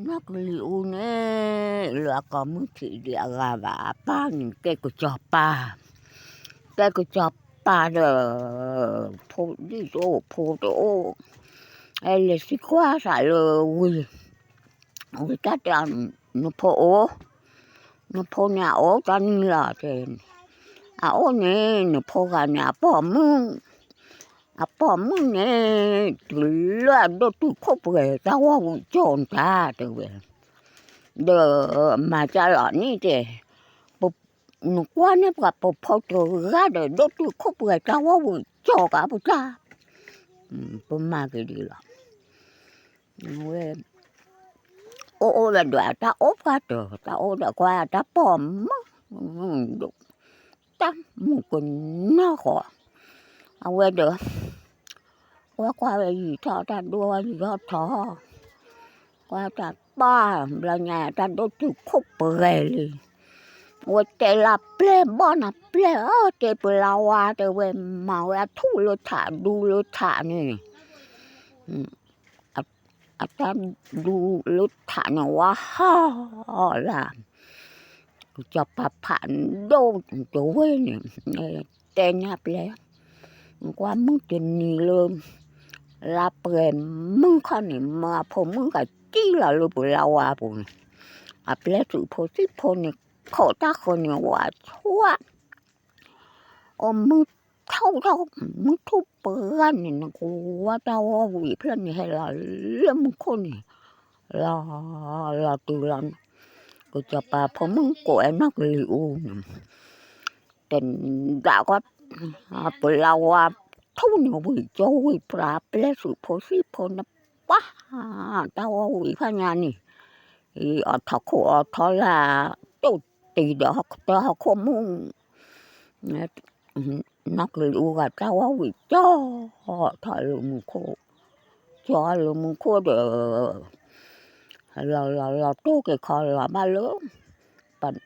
နီၢ်ကလံၤအူန့ၣ် လၢအကိးမုၢ်ထံးဒံးအဂၤဘၣ် အပၢ်န့ၣ်ကဲကစီၤပၤ, ကဲကစီၤပၤဒီး ဖိဒံၣ်တအိၣ်ဖိတအိၣ်, အဲလဲၤသံကွၢ်သးလၢဝံၤ, ဝံၤတၢ်တဲအီၤ, နဖိအိၣ်, နဖိန့ၣ်အအိၣ်တၢ်နံၤလီၤတဲ, အအိၣ်န့ၣ် နဖိဂၤန့ၣ် အပိာ်မုၣ် အပိာ်မုၣ်န့ၣ် တုၤလၢအဒိၣ်တုာ်ခိၣ်ပှဲၤတၢ်ဂီၤဝံၤကၠီၣ်နတၢ်တဲဝဲ, ဒီးမၤကၢ်လီၤန့ၣ်တဲ, နကွၢ်န့ၢ်ပှၤပိာ်ဖိတဂၤဒီး ဒိၣ်တုာ်ခိၣ်ပှဲၤတၢ်ဂီၤဝံၤကၠီၣ်ကးပတၢ်, ပမၤက့ၤဒ်လီၤ, ဝဲ အိၣ်အိၣ်ဝဲဒီးတၢ်အိၣ်ပှၢ်တၢၢ် တၢ်အိၣ်ဒီးကွၢ်တၢ်ပိာ်မုၣ်, တၢ်မုာ်ကနီၢ်ဃီ, အဝဲဒီး ကွၢ်ကွၢ်ဝဲယံာ်ထီၣ်တၢ်ဒိၣ်ယံာ်ထီၣ်ထီၣ်, ကွၢ်တၢ်ပၢ်ဘျီညါတၢ်ဒိၣ်တုာ်ခိၣ်ပှဲၤလံ, ဝဲတဲလၢပျဲၢ်ဘီၣ်နၤပျဲၢ်ဧၢ တဲပလါဝါတဲဝဲ, မၤဝဲအထူၣ်လၢထးဒူလၢထးန့ၣ် အတၢ်ဒူလၢထးန့ၣ်ဝါဟီလၢ်, ကစီၤပၤဖးဒိၣ်တဝ့ၢ်န့ၣ်, တဲညၣ်ပျဲၢ်, ကွၢ်မုၢ်တနံၤလၢ လါပှဲၤမုၢ်ခီန့ၣ် မၤအဖိမုၣ်ဂၤကံၣ်လီၤလၢပလါဝါပူၤန့ၣ်, အပျဲၢ်သုးဖိသံၣ်ဖိန့ၣ် ခိးတၢ်ဃၢၤန့ၣ်ဝဲဆှး အိၣ်မုၢ်ထူၣ်ထီၣ် မုၢ်ထူၣ်ပှဲၤဂၤန့ၣ် နကွၢ်တၢ်ဝီဝံၤဖျၢၣ်န့ၣ်ဟဲလီၤလၢမူခိၣ်န့ၣ်, လီၤ လီၤတုၤလီၤ, ကစီၤပၤဖိမုၣ်ကိးဝဲနီၢ်ကလံၤအူန့ၣ်, တဒၣ်ကီ, ပလါဝါထူၣ်န့ၣ်ဝံၤကၠီဝံၤပြးပျဲၢ်သုးဖိသံၣ်ဖိန့ၣ်ပှၤ, တၢ်ဝီဝံၤဖးညါန့ၣ်, အီၣ်ထီၣ်ခိၣ်အီထီၣ်လၢ, တိၢ်တံၤဒီးဟီၣ်ခိၣ်မူၣ် နီၢ်ကလံၤအူဂၤတၢ်ဝီဝံၤကၠီၣ်, ထီၣ်လၢမူခိၣ်, ကၠီလၢမူခိၣ်ဒီး, လီၤလီၤလီၤတိၢ်က့ၤခီလီၤဘၣ်လၢ, ပဒီ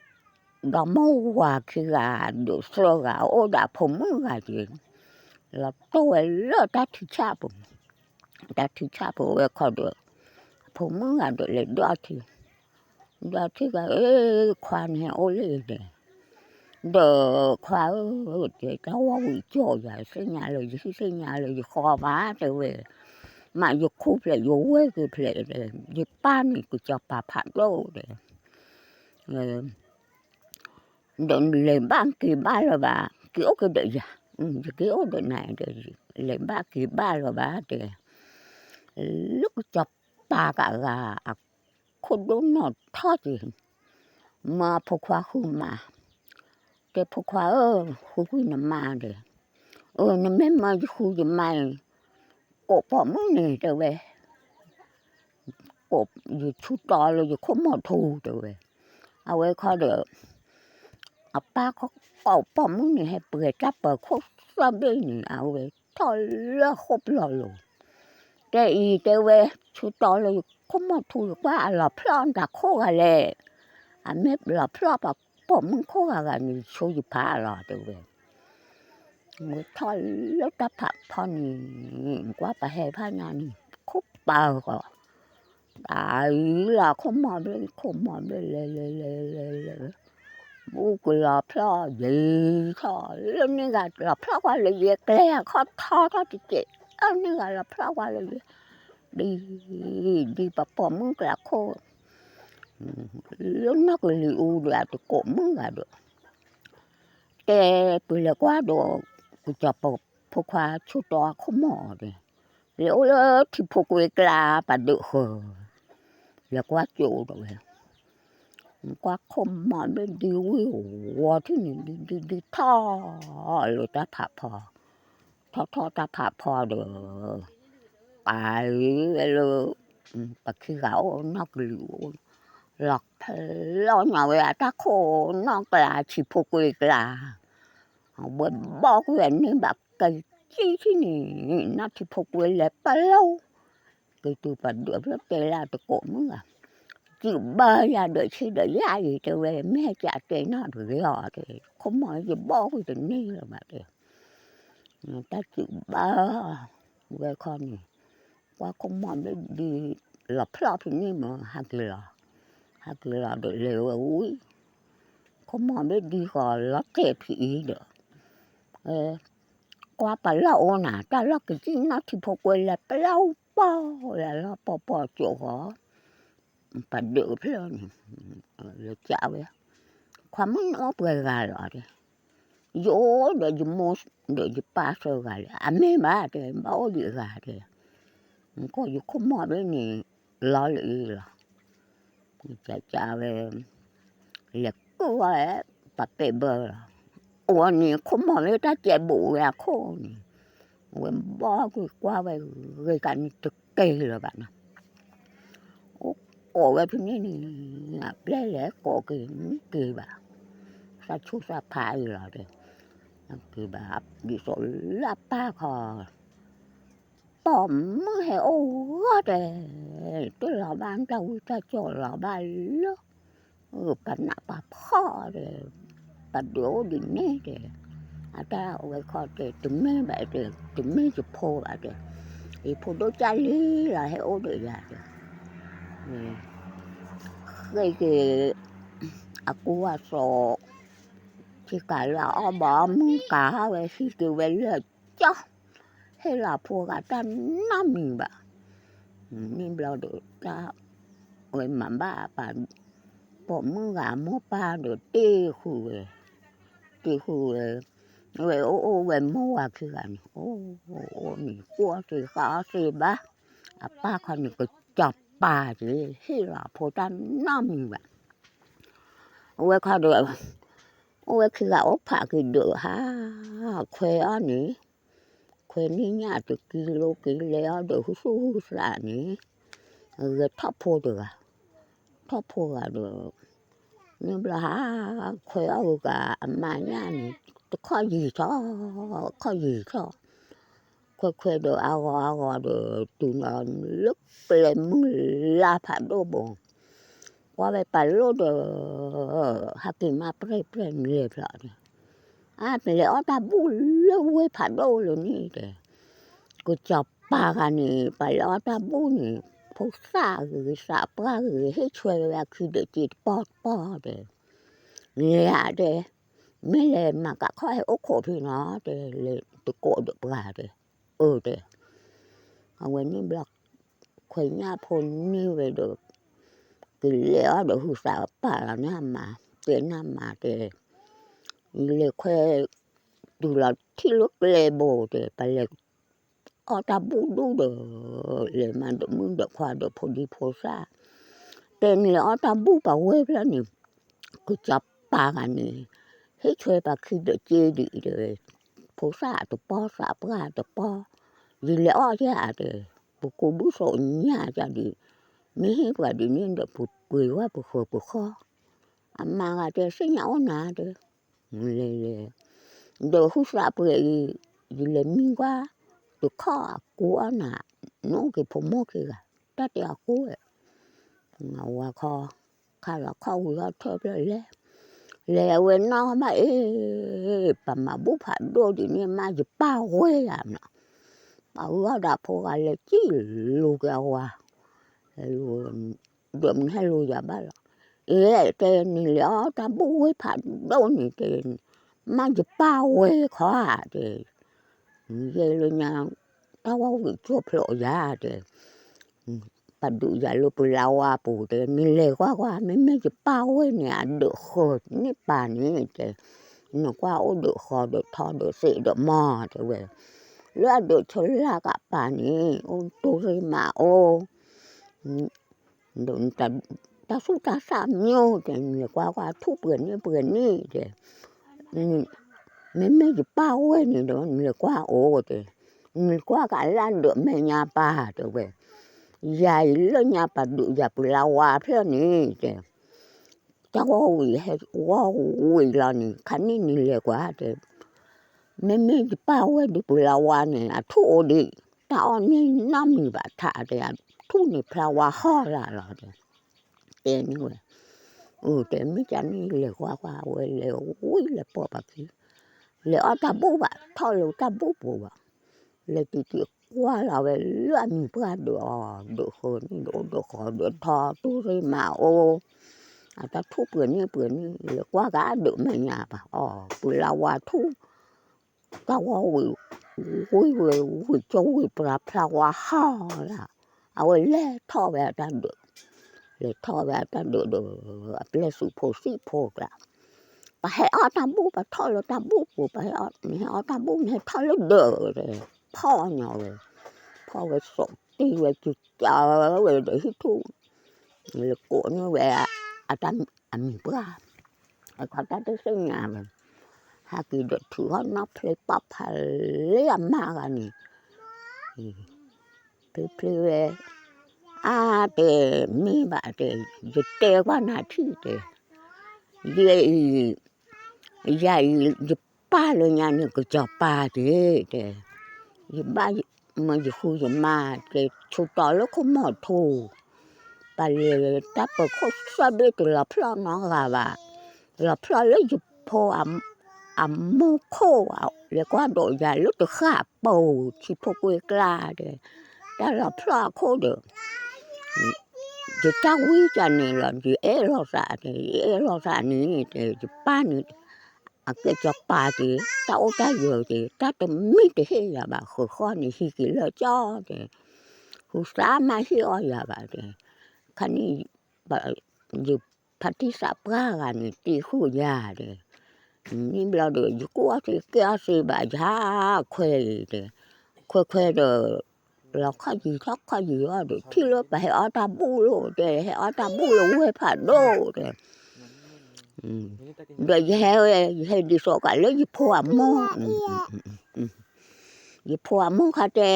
မါဝၤခံဂၤ, ဒိးသၢဂၤအိၣ်ဒီးအဖိမုၣ်ဂၤက့ၤ, လီၤတိၢ်ဝဲလၢတၢ်ထံဆၣ်ပူၤ, တၢ်ထံဆၣ်ပူၤဝဲခီဒီး, အဖိမုၣ်ဂၤဒီးလဲၤဒွးထံ, ဒွးထံဂၤအ့ၣ် ခွါန့ၣ်အိၣ်လၢအံၤန့ၣ်, ဒီးခွါဧၢ, တဲတၢ်ဝီဝံၤကၠီၣ်ယၤ သ့ၣ်ညါလၢယဟံၣ် သ့ၣ်ညါလၢယဃီဘၣ်တဲဝဲ, မ့ၢ်ယခူၣ်ဖျဲးယဝဲၢ်က့ၤဖျဲး, ယပၢ်န့ၣ်ကစီၤပၤဖးဒိၣ်ဒီး, ဒီးနလဲၤဘၣ်က့ၤဘၣ်လၢၤဘၣ်, က့ၤအိၣ်က့ၤဒီးယၤ, ယက့ၤအိၣ်ဒီးနၤဒီး, လဲၤဘၣ်က့ၤဘၣ်လၢၤဘၣ်တဲ, လၢကစီၤပၤဂၤဂၤ, အခိၣ်ဒိၣ်နီၢ်ထီၣ်က့ၤ, မၢအဖိခွါဃုမါ, တဲဖိခွါဧၢ, ဃုကွံာ်နမါဒီး, အၢ နမ့ၢ်မၢယဃုယမါအံၤ, ကိးပိာ်မုၣ်န့ၣ်တဲဝဲ ယဆူတီလၢယခိၣ်မီၢ်ထူတဲဝဲ, အဝဲခီဒီး, အပၢ်ကိးပိာ်မုၣ်န့ၣ် ဟဲပှဲၤတၢ်ပၢၤခိၣ်သၢဘ့ၣ်န့ၣ် အဝဲထီၣ်လၢဃိၣ်ပျီလိၤ, တဲအံၤတဲဝဲ, ဆူတီလၢယခိၣ်မီၢ်ထူ ယကွၢ်အလီၤဖျီၣ်တၢ်ခိၣ်ဂၤလဲၣ်, အမ့ၢ်လီၤဖျီၣ်ပှၤပိာ်မုၣ်ခိၣ်ဂၤဂၤန့ၣ် ဆိယဖးလီၤတဲဝဲ ဝဲထီၣ်လၢတၢ်ဖးဖီန့ၣ်, ကွၢ်ပှၤဟဲဖးညါန့ၣ် ခိၣ်ပာ်ဃီ, တၢ်အံၤလီၤခိၣ်မီၢ်ဘ့ၣ် ခိၣ်မီၢ်ဘ့ၣ်လဲၤလဲၤလဲၤလဲၤလဲၤ, ဘူးကလီၤဖျီၣ်ယံၤထီၣ် လၢန့ၣ်ဂၤလီၤဖျီၣ်ကွၢ်လၢယဲကျဲအခီၣ်ထီထီၣ်တက့ၢ်, လၢန့ၣ်ဂၤလီၤဖျီၣ်ကွၢ်လၢယဲ, ဒ်, ဒ်ပပိာ်မုၣ်ကျါခိၣ်, လၢနီၢ်ကလံၤအူဒီးအတကိးမုၣ်ဂၤဒီး တဲပှၤလဲၤကွၢ်ဒီး ကစီၤပၤဖိခွါဆိတီအခိၣ်မီၢ်ဒီး, လဲၤအိၣ်လၢထံဖိကွ့ကျါပှၤဒုးဃၢၤ, လဲၤကွၢ်ကၠိဒီးဝဲ, ကွၢ်ခိၣ်မီၢ်ဘ့ၣ်ဒံဝံၣ်ဝီထံၣ်န့ၣ် ဒံဒံဒံထီၣ်လၢတၢ်ဖးဖီ, ထီၣ်ထီၣ်တၢ်ဖးဖီဒီး ပာ်လၢ ပှၤခံဂၤအိၣ်နီၢ်ကလံၤအိၣ်, လီၤဖျီၣ်ညါဝဲအတၢ်ခိၣ်နီၢ်ကျါထံဖိကွ့ကျါ, အဝဲဘီၣ်ကွံာ်အန့ၢ်ဘၣ်ကကံထံၣ်န့ၣ်, နီၢ်ထံဖိကွ့လဲၤပလီၢ်, က့ၤတုၤပှၤဒုးဖျၢၣ်တဲလၢအတကိးမုၣ်ဂၤ, စုးဘၢယၤဒီးဆံဒီးယၤအံၤတဲဝဲ မ့ၢ်ဟဲကတဲနီၢ်တဂ့ၤအီၤ, ခိၣ်မီၢ်ယဘီၣ်ကွံာ်တန့ၢ်လၢၤဘၣ်တဲ တၢ်စုးဘၢဝဲခီန့ၣ်, ကွၢ်ခိၣ်မီၢ်ဘ့ၣ်ဒံ လီၤဖျီၣ်ဖဲန့ၣ်မ့ၢ် ဟးက့ၤလီၤ, ဟးက့ၤလီၤဒီးလဲၤဝဲဝံၤ, ခိၣ်မီၢ်ဘ့ၣ်ဒံဃီၤလီၤတဲာ်ဖဲအံၤဒီး, ကွၢ်ပှၤလီၢ်အိၣ်နၤ တၢ်လီၢ်ကစံၣ်နီၢ်ထံဖိကွဲလဲၤပျီပီၢ်ဝဲလီၤပီၢ်ပီၢ်ကၠိဃီၤ ပဒုးဖျၢၣ်န့ၣ်, လဲၤကးဝဲ, ခွါမုၣ်န့ၣ်အိၣ်ပှဲၤဂၤလီၤတဲ, ယအိၣ်ဒီးယမိၢ်ဒီးယပၢ်သၢဂၤလံ, အမ့ၢ်ဘၣ်တဲ ဘၣ်အိၣ်ဒံးအဂၤတဲ, ကီၢ်ယခိၣ်မီၢ်ဘ့ၣ်န့ၣ် လီၤလၢအံၤလီၤ, ကးကးဝဲ လဲၤကုၢ်ဝဲ ပှၤပဲာ်ဘၢလီၤ, အဝဲန့ၣ်ခိၣ်မီၢ်လၢတၢ်ကဲးဘူးဝဲအခိၣ်န့ၣ်, ဝဲဘီကွံာ်ကွၢ်ဝဲဂ့ၤကးန့ၣ်တကဲလၢၤဘၣ်နီၤ, အိၣ်ကိးဝဲဖဲန့ၣ်န့ၣ်, အပျဲၢ်လဲၤကိးက့ၤမ့ၢ်က့ၤဘၣ်, သးဆူၣ်သးဖးအံၤလီၤတဲ, က့ၤဘၣ် ဒ်သိးလၢအပၢ်ခီ ပိာ်မုၣ်ဟဲအိၣ်ဂီၢ်တဲ, တလီၤဘၣ်တၢ်ဝံတၢ်ကၠီလီၤဘၣ်လၢ, ပနးပှၤဖီၣ်တဲ, ပဒုးအိၣ်ဒ်န့ၣ်တဲ, အတၢ်ဝဲခီတဲ တမ့ၢ်ဘၣ်တဲ, တမ့ၢ်ယဖိဘၣ်တဲ, ယဖိဒိၣ်ကၢ်လံလီၤဟဲအိၣ်ဒီးယၤတဲ, ဃ့က့ၤ အကူအသိး, ထံကၤလၢအအီၣ်ဘီမုၢ်ကၤဝဲ ဟံးက့ၤဝဲလၢကၠီ, ဟ့ၣ်လီၤဖိဂၤတၢ်နီတမံၤဘၣ်, န့ၣ်ဘျီဒီးတၢ်, ဝဲမၤဘၣ်ပၢ်, ပိာ်မုၣ်ဂၤမိၢ်ပၢ်ဒီးတ့ဃုာ်ဝဲ, တ့ဃုာ်ဝဲ, ဝဲအိၣ်အိၣ်ဝဲမိၢ်ဝၤခံဂၤန့ၣ်, အိၣ်အိၣ်န့ၣ် ကွၢ်သ့ဃီသ့ဘၣ်, အပၢ်ခီန့ၣ် ကစီၤပၤက့ၤ ဟ့ၣ်လီၤဖိတၢ်နီတမံၤဘၣ်, အဝဲခီဒီး, အိၣ်ဝဲခံဂၤအိၣ်ဖးက့ၤဒီးဟါ, ခွဲးအီၤန့ၣ်, ခွဲးန့ၣ်ညၣ်တကံလိက့ၤလဲၤအီၤဒီးဟုသူၣ်ဟုသးန့ၣ်, ဂဲၤထီၣ်ဖိတဂၤ, ထီၣ်ဖိဂၤဒီး, န့ၣ်ဘျီဟါ, ခွဲးအီၤဂုၤကၤအမါညၣ်န့ၣ်, တခီၣ်ယံၤထီၣ်, ခီၣ်ယံၤထီၣ်, ခွဲးခွဲးဒီးအဂီၤအဂီၤဒီး တုၤလီၤလၢပျဲၢ်မုၢ်လါဖးဒိၣ်ဘိ, ကွၢ်ဝဲပာ်လိၣ်ဒီး, ဟဲက့ၤမးပြဲၢ်ပြဲၢ်နလဲၤဖျီၣ်န့ၣ်, အါ ပလဲၤအီၣ်တၢ်ဘူၣ်လၢဝ့ၢ်ဖးဒိၣ်လၢန့ၣ်တဲ, ကစီၤပၤဂၤန့ၣ် ပလဲၤအီၣ်တၢ်ဘူၣ်န့ၣ်, ဖိသၣ်ဂ့ၤသးပှၢ်ဂ့ၤ ဟ့ၣ်ဆွဲဝဲအခံဒီးစ့တပီၢ်တပီၢ်တဲ, လဲၤဧါတဲ, မ့ၢ်လဲၤမၤကးခီၣ်ဟဲအိၣ်ခိးဖဲနီၤတဲ, လဲၤတကိးဒီးပှၤတဲ, အၢတဲ အဝဲန့ၣ်ဘျီ, ခွဲးညၣ်ဖိန့ၢ်ဝဲဒီး, ကလဲၤအီၤဒီးဟုသးပာ်လီၤန့ၢ်အမါ, တဲန့ၢ်အမါတဲ, လဲၤခွဲး, တုၤလီၤထံၣ်လၢကျဲဘိတဲ ပလဲၤ, အီၣ်တၢ်ဘူၣ်ဒူၣ်ဒီး, လဲၤမၤဒီးမုၣ်ဒီးခွါဒီးဖိဒံဖိသၣ်, တဲနလဲၤအီၣ်တၢ်ဘူၣ်ပှၤဝဲဖျၢၣ်န့ၣ်, ကစီၤပၤဂၤန့ၣ်, ဟ့ၣ်ဆွဲပှၤခံဒီးစ့ဒံးတဲဝဲ, ဖိသၣ်တပီၢ်သးပှၢ်တပီၢ်, ယလဲၤအီၣ်ယၤတဲ, ပကိးဒူၣ်စိးညၣ်ယၤဒံး, မ့ၢ်ဟ့ၣ်ပှၤဒ်န့ၣ်ဒီးပပှ့ၤဝဲပဃၢၤပဃီ, အမါဂၤတဲသ့ၣ်ညါအိၣ်နၤတဲ, လဲၤလဲၤ, ဒီးဟုသးပှဲၤအံၤ, ယလဲၤမံကွၢ်, တခီၣ်အကူအီၣ်နၤ, နအိၣ်က့ၤဖိမိၢ်ခံဂၤ, တၢ်တဲအကူဝဲ ဝၤခီ, ခးလီၤခီၣ်ဝံၤထီၣ်ထၢဖျၢၣ်လဲၤ, လဲၤဝဲနီၢ်ဘၣ်အ့ၣ်, ပမၤဘူၣ်ဖးဒိၣ်ဒ်န့ၣ် မ့ၢ်ယပၢ်ဝဲယၤနီၤ, ပှၤဂီၢ်ဒၣ်ဖိဂၤလဲၤစံၣ်လူၤက့ၤအဝၤ, ဒီးမနုၤဟဲလူၤယၤဘၣ်လီၤ, အ့ၣ် တဲနလဲၤအီၣ်တၢ်ဘူၣ်ဝ့ၢ်ဖးဒိၣ်န့ၣ်တဲ, မ့ၢ်ယပၢ်ဝဲခီဧါတဲ ယဲလၢညါ, တၢ်ဝဲဝံၤကၠိဖျိးယၤတဲ, ပဒုးယၤလၢပလၤဝါပူၤတဲ နလဲၤကွၢ်ကွၢ် မ့မ့ၢ်ယပၢ်ဝဲန့ၣ် အဒၢးဃီၤန့ၢ်ပၢ်န့ၣ်တဲ, နကွၢ်အိၣ်ဒၢးဃီၤဒီးထီဒီးသ့ၣ်ဒီးမီၢ်တဲဝဲ, လၢအဒၢးဆၢလၢကပၤန့ၣ် အိၣ်တိရ့မးအိၣ် ဒီးတၢ်ဆူၣ်တၢ်သၣ်မၠိတဲ နလဲၤကွၢ်ကွၢ်ထူၣ်ပှဲၤန့ၣ်ပှဲၤန့ၣ်တဲ, မ့မ့ၢ်ယပၢ်ဝဲန့ၣ်ဒီး နလဲၤကွၢ်အိၣ်တဲ, နလဲၤကွၢ်ကလၢဒၢးမဲာ်ညါပၢ်တဲဝဲ, ယၤအံၤလၢညါပဒုးယၤပလၤဝါဖျၢၣ်န့ၣ်တဲ, တၢ်ဝဲဝံၤဟဲဝဲဝံၤလီၤန့ၣ် ခါန့ၣ်နလဲၤကွၢ်တဲ မ့မ့ၢ်ယပၢ်ဝဲဒုးပလၤဝါန့ၣ် အထူၣ်အိၣ်ဒံး, တၢ်အီၣ်န့ၢ်နီတမံၤဘၣ်ထးတဲ အထူၣ်န့ၣ်ဖျါဝါဟီၣ်လာ်လီၤတဲ, တဲန့ၣ်ဝဲ, တဲမ့ၢ်ကန့ၣ်လဲၤကွၢ်ကွၢ်ဝဲလဲၤဝံၤလဲၤပိာ်ပာ်ခံ, လဲၤအီၣ်တၢ်ဘူၣ်ဘၣ် ထီၣ်လၢတၢ်ဘူၣ်ပူၤဘၣ်, လဲၤတုၤတုၤ ကွၢ်လီၤဝဲလၢအမံၤပှၢ်ဒၢးအီၤ ဒၢးဃၢၤန့ၣ် ဒၢးအိၣ်ဒၢးဃီၤ ဒၢးထီ တူၢ်ရ့ၣ်မၤအိၣ် အတၢ်ထူၣ်ပှဲၤန့ၣ်ပှဲၤန့ၣ် လဲၤကွၢ်ကဒီးမဲာ်ညါဘၣ်အီၤ ပှၤလၢဝါထူၣ် တၢ်ဝီဝံၤ ဝံၤဝဲ ဝံၤကၠိဝံၤပြၤဖျါဝါဟီၣ်လၢ အဝဲလဲၤထီၣ်ဝဲအတၢ်ဒၢး လဲၤထီၣ်ဝဲအတၢ်ဒၢးဒီး အပျဲၢ်စံးဖိစံးဖိကျါ ပဟဲအီၣ်တၢ်ဘူၣ် ပထီၣ်လၢတၢ်ဘူၣ်ပူၤ ပဟဲအီၣ် မ့ၢ်ဟဲအီၣ်တၢ်ဘူၣ် မ့ၢ်ဟဲထီၣ်လၢဒၢး ဖီၣ်ညီဝဲ ဖီၣ်ဝဲစိာ်တံၢ်ဝဲ ကကးဝဲဒီးဟံၣ်ထူၣ် လဲၤကိးန့ၢ်ဝဲ အတၢ်အမံၤပှၢ် အခီတၢ်တသ့ၣ်ညါဝဲ ဟဲက့ၤဒီးထုးထီၣ်နီၣ်ဖျ့ပာ်ဖးလၢအမါဂၤန့ၣ် ဖျ့ဖျ့ဝဲ အါတဲ မ့ၢ်ဘၣ်တဲ ယတဲကွၢ်နၤထံၣ်တဲ ယဲအံၤ ယၤအံၤ ယပၢ်လၢညါန့ၣ် ကစီၤပၤက့ၤတဲ ယဘၣ်မၢယဃုယမါတဲ ဆိတီလၢခိၣ်မီၤထူ ပလဲၤတၢ်ပၢၤခိၣ်သၢဘ့ၣ်တလီၤဖျီၣ်နီတဂၤဘၣ် လီၤဖျီၣ်လၢယဖိ အမိၢ်ခိၣ် လဲၤကွၢ်ဒိးယၤလၢတဃၣ်ပိၤ ထံဖိကွ့ကျါတဲ တၢ်လီၤဖျီၣ်အခိၣ်ဒီး ယတၢ်ဝံကန့ၣ်လီၤ ယအဲၣ်လိာ်သးတဲ ယအဲၣ်လိာ်သးန့ၣ်တဲ ယပၢ်န့ၣ် အကဲစီၤပၤက့ၤ တၢ်အိၣ်တၢ်ယၢၤက့ၤ တၢ်တမံတဟ့ၣ်ယၤဘၣ် ဃုဃီန့ၣ် ဟံးက့ၤလၢကၠီတဲ ဟူသးမးဟ့ၣ်အီၣ်ယၤဘၣ်တဲ ခါန့ၣ် ယဖါတံၢ်သးပှၢ်ဂၤန့ၣ် တ့ဃုာ်ယၤတဲ န့ၣ်ဘျီဒီး ယကူၣ်အီၣ်သ့ကဲအီၣ်သ့ဘၣ်ယၤခွဲအံၤတဲ ခွဲခွဲဒီး လီၤခီၣ်ယံၤထီၣ်ခီၣ်ယံၤအီၤဒီး ထံၣ်လၢပဟဲအီၣ်တၢ်ဘူၣ်လိာ်တဲ ဟဲအီၣ်တၢ်ဘူၣ်လၢဝဲဖးဒိၣ်တဲ ဒီးယဟဲဝဲ ယဟဲဒ်သိးကးလၢယဖိအမိၢ် ယဖိအမိၢ်ခါတဲ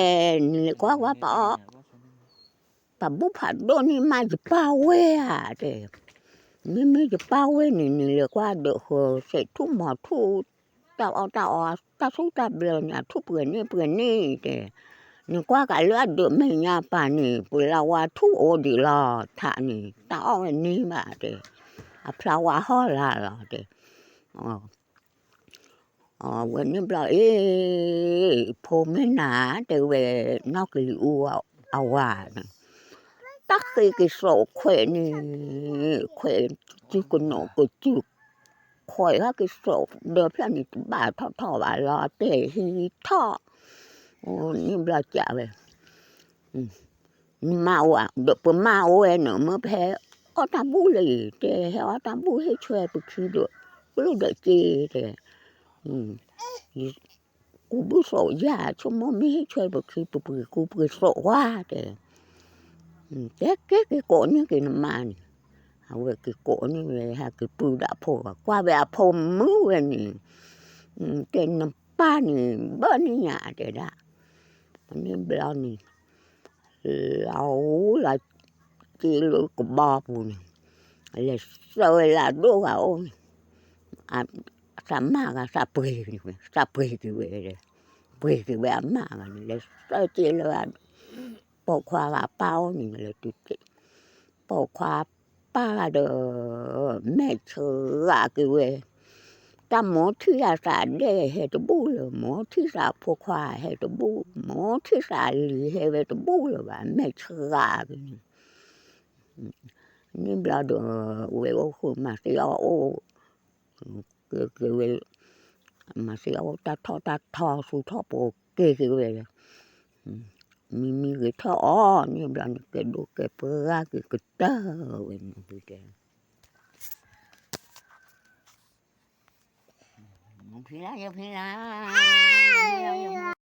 နလဲၤကွၢ်ကွၢ်ပအီၣ် ပဘူၣ်ဖးဒိၣ်န့ၣ်မးယပၢ်ဝဲဧါတဲ မ့မ့ၢ်ယပၢ်ဝဲန့ၣ် နလဲၤကွၢ်ဒၢးဃၢၤသဲးထူၣ်မီၤထူၣ် တၢ်အီၣ်တၢ်အီ တၢ်ဆူၣ်တၢ်ဘျၢန့ၣ် အထူၣ်ပှဲၤန့ၣ်ပှဲၤန့ၣ်တဲ နကွၢ်ကးလၢအဒၢးမဲာ်ညါပၢ်န့ၣ် ပှၤလၢဝါထူၣ်အိၣ်ဒံးလီၤ ထးန့ၣ် တၢ်အီၣ်ဝဲန့ၣ်ဘၣ်တဲ အဖျါဝါဟီၣ်လၢလီၤတဲ အဝဲန့ၣ်ဘျီအ့ၣ် ဖိမ့ၢ်နၤတဲဝဲ နီၢ်ကလံၤအူအဝၤန့ၣ် တၢ်ဃ့က့ၤစိာ်ခွဲးန့ၣ် ခွဲးစုကနိးကစု ခွဲးဟဲက့ၤစိာ်ဒၢးဖျၢၣ်န့ၣ် တဘၣ်ထီၣ်ထီၣ်ဘၣ်လီၤ တဲဟံးထီၣ် န့ၣ်ဘျီကးဝဲ နမါအိၣ်ဧါ ဒီးပမါအိၣ်ဝဲန့ၣ် မ့ၢ်ပဟဲအီၣ်တၢ်ဘူၣ်လၢအံၤ တဲဟဲအီၣ်တၢ်ဘူၣ်ဟ့ၣ်ဆွဲပခံဒီး ကျိၣ်ဒီးစ့တဲ ကူဘုစိာ်ယၤ ဆိကမိၣ်မ့ၢ်ဟ့ၣ်ဆွဲပခံ ပပှ့ၤကူပှ့ၤစိာ်ဝါတဲ တဲက့ၤက့ၤကိးန့ၢ်က့ၤနမါန့ၣ် အဝဲက့ၤကိးန့ၢ်ဝဲ ဟဲက့ၤပုၢ်ဒီးအဖိ ကွၢ်ဝဲအဖိမုၣ်ဝဲန့ၣ် တဲနပၢ်န့ၣ် ဘၣ်န့ၢ်ညါတဲဒၣ် န့ၣ်ဘျီန့ၣ် လီၤလၢက့လၢကဘီပူၤန့ၣ် လဲၤဆှၢဝဲလၢအဒိၣ်ဂၤအိၣ်န့ၣ် သးမါဂၤသးပှ့ၤက့ၤဝဲ သးပှ့ၤက့ၤဝဲ ပှ့ၤက့ၤဝဲအမါဂၤန့ၣ် လဲၤဆှၢက့လၢ ပိာ်ခွါဂၤပၢ်အိၣ်န့ၣ် လဲၤတုၤက့ၤ ပိာ်ခွါပၢ်ဂၤဒီး မဲာ်ဆှးဂၤက့ၤဝဲ တၢ်မိၢ်ထံၣ်အသးဒဲးဟဲတဘူၣ်လၢၤ မိၢ်ထံၣ်သးဖိခွါဟဲတဘူၣ် မိၢ်ထံၣ်သးလံၤဟဲဝဲတဘူၣ်လၢၤဘၣ် မဲာ်ဆှးဂၤက့ၤန့ၣ် န့ၣ်ဘျီဒီး ဝဲအိၣ်ဃုာ်မၤသ့အီၣ်အိၣ် က့ၤက့ၤဝဲ မၤသ့အီၣ်အိၣ်တၢ်ထီၣ်တၢ်ထီဆူထီၣ်ပူၤက့ၤက့ၤဝဲ မံမံဂ့ၤထီၣ်အီၤ န့ၣ်ဘျီန့ၣ် ကဲဒိၣ်ကဲပှၢ်က့ၤကတၢၢ်ဝဲန့ၣ် ဖံလၢယဖံလၢ